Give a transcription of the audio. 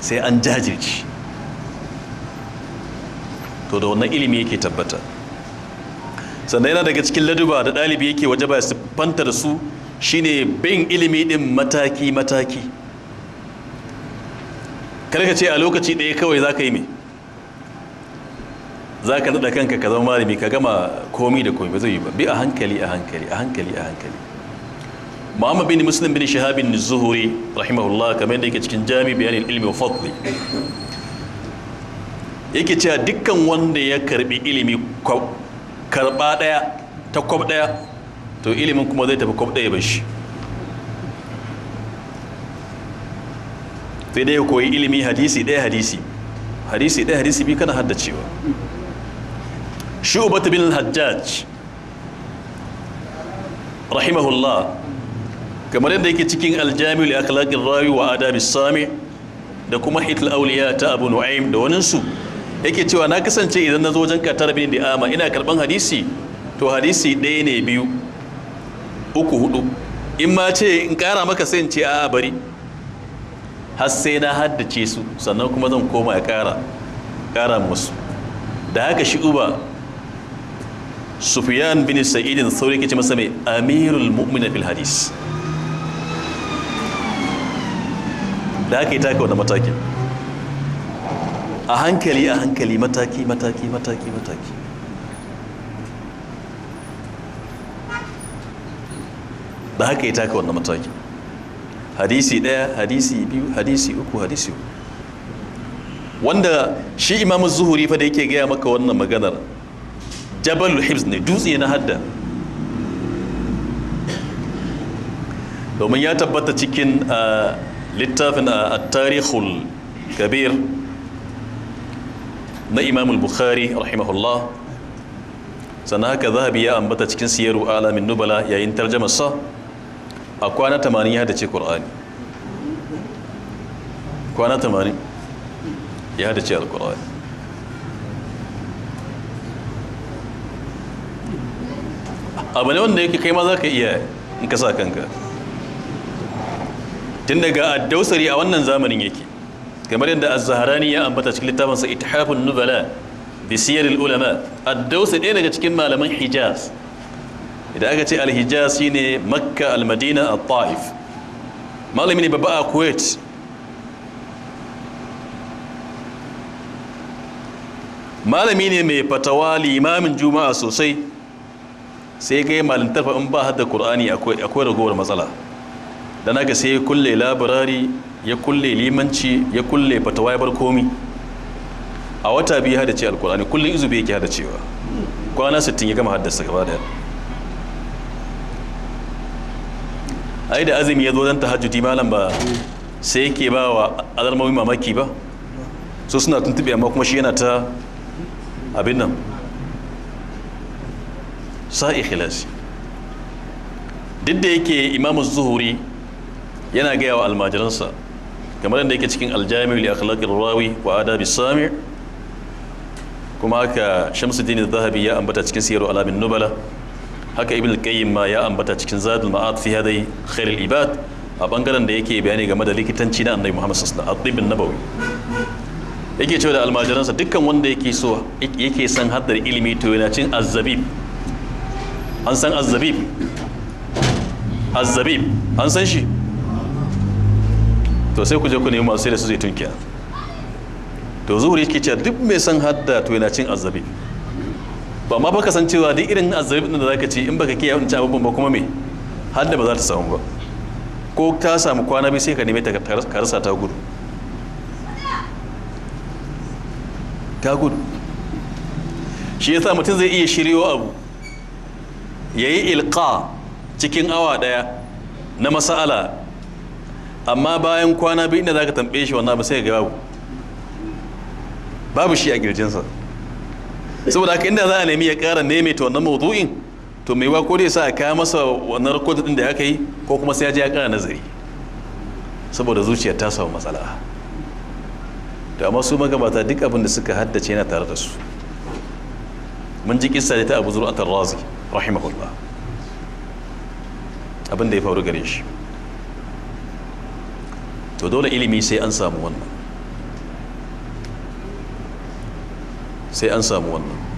Sai an jajirce. To da wannan ilimi yake tabbata. Sannan yana daga cikin laduba da ɗalibi yake waje ba siffanta da su shine bin ilimi ɗin mataki-mataki. Karka ce a lokaci ɗaya kawai za ka yi mai, za ka naɗa kanka ka zama malami, ka gama komi da komi, ba zai yi ba. Bi a hankali, a hankali, a hankali, a hankali. Muhammad bin Muslim bin Shahabin Zuhuri rahimahullah, kamar yadda yake cikin Jami Bayanin Ilmi wa Fadli, yake cewa dukkan wanda ya karbi ilimi karba daya ta kwab daya, to ilimin kuma zai tafi kwab daya ba shi. Sai dai ya koyi ilimi hadisi daya, hadisi hadisi daya, hadisi biyu, kana haddacewa. Shu'bah bin Hajjaj rahimahullah, kamar yadda yake cikin Aljami li Akhlaqir Rawi wa Adabis Sami da kuma Hitul Awliya ta Abu Nu'aym da waninsu, yake cewa na kasance idan na zo wajen Qatar bin Di'ama ina karban hadisi, to hadisi ɗaya ne, biyu, uku, hudu, in ma ce in kara maka sai in ce a'a, bari har sai na haddace su, sannan kuma zan koma ya kara kara musu. Da haka shi uba Sufyan bin Sa'idin Sauri ke ce masa mai Amirul Mu'minin fil hadis. Da haka yi taka wani mataki a hankali a hankali, mataki mataki mataki mataki. Da haka yi taka wannan mataki, hadisi ɗaya, hadisi biyu, hadisi uku, hadisi uku. Wanda shi Imamu Zuhuri fa da yake gaya maka wannan maganar, Jabal Hibs ne, dutse na hadda, domin ya tabbata cikin littafin a Tarihul Kabir na Imamul Bukhari rahimahullah. Sannan haka Zahabi ya ambata cikin Siyaru Alamin Nubala yayin tarjamarsa, a kwana 80 ya hadace Qur'ani. Kwana 80 ya hadace Al-Qur'ani. Abu ne wanda yake kai ma za ka iya in ka sa kanka. Tun daga Addausari a wannan zamanin yake, kamar yadda Az-Zahrani ya ambata cikin littafinsa Ithafun Nubala bi Siyaril Ulama, Addausari ɗaya daga cikin malaman Hijaz. Idan aka ce Al-Hijaz shine Makka, Al-Madina, Al-Ta'if. Malami ne babba a Kuwait. Malami ne mai fatawa, limamin juma'a sosai. Sai ga malintar fa in ba hadda Qur'ani akwai ragowar matsala. Dan haka sai ya kulle labirari, ya kulle limanci, ya kulle fatawa, ya bar komi. A wata 2 hada ce Alkur'ani, kullum izu 2 yake hada cewa, kwana 60 ya gama haddasa gaba daya. Ai da azumi ya zo don tahajjudi, malam ba sai yake ba wa azarmawi mamaki ba, so suna tuntube, amma kuma shi yana ta abin nan sa ikhlasi. Duk da yake Imamu Zuhuri yana gaya wa almajiransa, kamar yadda yake cikin Aljami li Akhlaqir Rawi wa Adabi Sami, kuma haka Shamsuddin Zahabi ya ambata cikin Siyaru Alamin Nubala, haka Ibn Qayyim ma ya ambata cikin Zadul Ma'ad fi Hadai Khairul Ibad, a bangaren da yake bayani game da likitanci na Annabi Muhammad sallallahu alaihi wasallam, nabawi, yake cewa da almajiransa dukkan wanda yake so yake san haddar ilimi, to yana cin azzabib. An san azzabib? Azzabib an san shi? To sai ku je ku nemi masu sai da su zaitun kenan. To Zuhuri yake cewa duk mai san hadda to yana cin azzabib. Ba ma baka san cewa duk irin azzabib din da zaka ci, in baka kiyaye wancan abubuwan ba kuma me hadda ba za ta samu ba, ko ta samu kwana 2 sai ka neme ta ka rasa, ta gudu, ta gudu. Shi yasa mutum zai iya shiryo abu yayi ilqa cikin awa 1 na mas'ala, amma bayan kwana 2 inda zaka tambaye shi wannan ba sai ga babu babu shi a girjinsa. Saboda haka inda za a nemi ya kara neme ta wannan mawdu'in, to mai ko dai sa a kawo masa wannan rikodin din da aka yi, ko kuma sai ya je ya kara nazari, saboda zuciya ta samu matsala. To amma su magabata duk abin da suka haddace yana tare da su. Mun ji kissa da ta Abu Zur'at ar-Razi rahimahullah, abin da ya faru gare shi. To dole ilimi sai an samu wannan. Sai an samu wannan.